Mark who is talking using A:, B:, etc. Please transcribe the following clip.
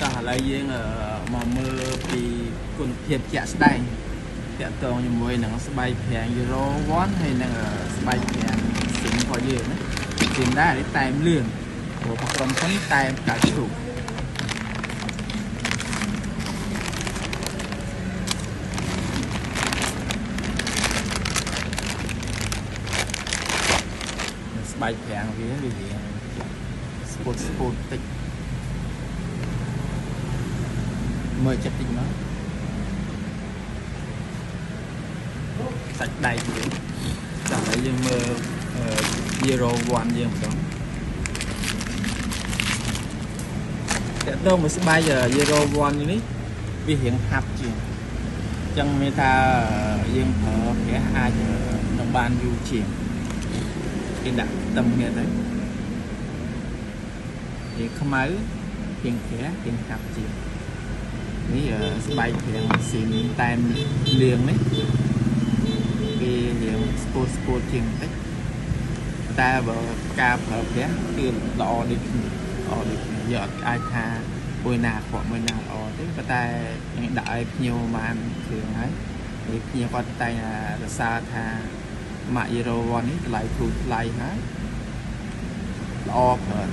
A: តោះឥឡូវយើងមកមើលពីគុណភាពជាក់ស្ដែងតាក់ទងជាមួយនឹងស្បែកប្រាំង Euro 1ហើយនិងស្បែកប្រាំងស៊ីមរបស់យើងណាស៊ីមដែរនេះតែមលឿងព្រោះក្រុមហ៊ុនតែមកាឈូកស្បែកប្រាំងវាវារៀងស្ពូតស្ពូតតិចមើលចិត្តតិចមកសាច់ដែកយើងចាំឲ្យយើងមើល Euro 1យើងម្ដងតើតងមួយស្បែក Euro 1នេះវារៀងហាប់ជាងអញ្ចឹងមានថាយើងប្រើប្រាស់អាចនឹងបានយូរជាងគេដាក់តឹមគ្នាទៅរៀងខ្មៅរៀងក្រាស់រៀងហាប់ជាងនេះស្បែករៀងស៊ីមតែមលឿងនេះគេរៀងស្ពូតស្ពូតជាងបន្តិចតែបើការប្រើប្រាស់គឺល្អដូចគ្នាល្អដូចគ្នាយើងអត់អាចថាមួយណាអាក្រក់មួយណាល្អទេប៉ុន្តែយើងដាក់ឲ្យភ្ញៀវបានគ្រឿងហើយហើយភ្ញៀវគាត់តែងរសារថាម៉ាក Euro 1នេះតម្លៃធូរថ្លៃហើយល្អប្រើ